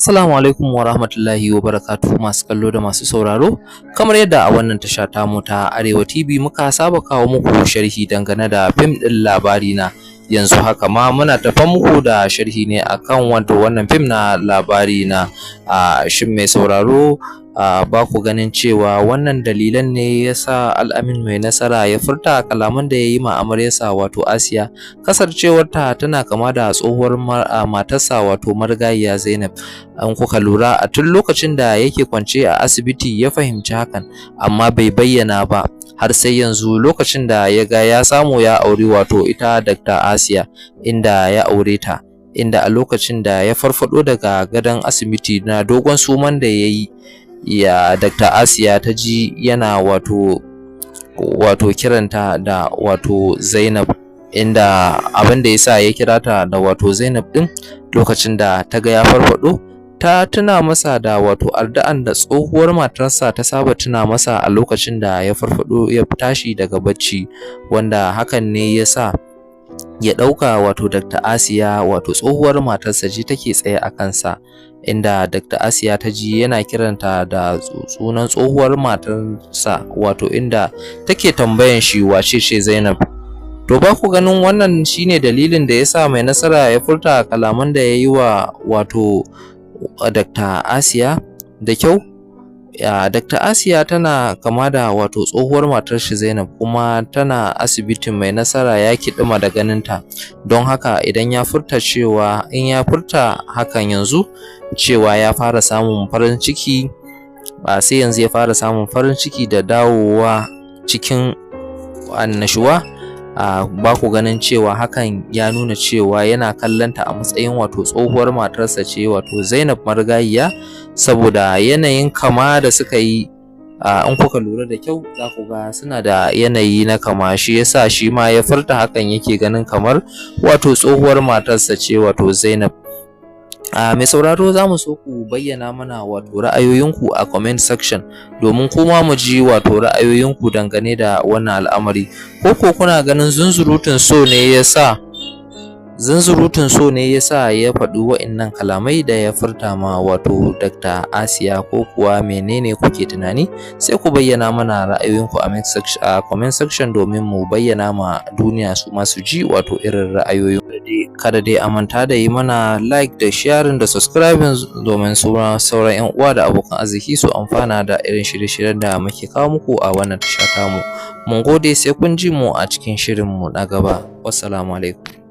Assalamu alaikum wa rahmatullahi wa barakatuhu, masu kallo da masu sauraro. Kamar yadda a wannan tasha tamu ta Arewa TV muka saba kawo muku sharhi dangane da fim ɗin Labarina. Yanzu haka ma muna tafe muku da sharhi ne akan wato wannan fim na Labarina. A shin mai sauraro, ba ku ganin cewa wannan dalilan ne ya sa Al'amin Mai Nasara ya furta kalaman da ya yi ma amaryarsa, wato Asiya, kasancewarta tana kama da tsohuwar matarsa, wato marigayiya Zainab? In kuka lura, a tun lokacin da yake kwance a asibiti ya fahimci hakan, amma bai bayyana ba har sai yanzu, lokacin da ya ga ya samu ya auri wato ita Dr. Asiya, inda ya aure ta, inda a lokacin da ya farfaɗo daga gadon asibiti na dogon suman da ya yi, ya Dr. Asiya ta ji yana wato kiranta da wato Zainab, inda abin da ya sa ya kira ta da wato Zainab ɗin, lokacin da ta ga ya farfaɗo, ta tuna masa da wato addu'an da tsohuwar matarsa ta saba tuna masa a lokacin da ya farfaɗo ya tashi daga bacci, wanda hakan ne ya sa ya ɗauka wato Dr. Asiya, wato tsohuwar matarsa ce take tsaye a kansa, inda Dr. Asiya ta ji yana kiranta da sunan tsohuwar matarsa, wato inda take tambayan shi wace ce Zainab. To, ba ku ganin wannan shine dalilin da ya sa Mai Nasara ya furta kalaman da ya yi wa wato Dr. Asiya da kyau? Dr. Asiya tana kama da wato tsohuwar matar shi Zainab, kuma tana asibitin, Mai Nasara ya kiɗima da ganinta. Don haka idan ya furta cewa, in ya furta hakan yanzu, cewa ya fara samun farin ciki, ba sai yanzu ya fara samun farin ciki da dawowa cikin annashuwa, ba ku ganin cewa hakan ya nuna cewa yana kallon ta a matsayin wato tsohuwar matarsa ce, wato Zainab marigayiya, saboda yanayin kama da suka yi? In kuka lura da kyau, za ku ga suna da yanayi na kama. Shi yasa shi ma ya furta hakan, yake ganin kamar wato tsohuwar matarsa ce, wato Zainab. Mai sauraro, za mu so ku bayyana mana wato ra'ayoyinku a comment section, domin kuma mu ji wato ra'ayoyinku dangane da wannan al'amari. Ko ko kuna ganin zunzurutun so ne ya sa ya faɗi wa'innan kalamai da ya furta ma wato Dr. Asiya, ko kuwa menene kuke tunani? Sai ku bayyana mana ra'ayoyinku a comment section, domin mu bayyana ma duniya su ma su ji wato irin ra'ayoyin. Kada dai a manta da yi mana like da sharing da subscribing, domin sauran 'yan uwa da abokan arziki su amfana da irin shirye-shiryen da muke kawo muku a wannan tasha tamu. Mun gode, sai kun ji mu a cikin shirinmu na gaba. Wassalamu alaikum.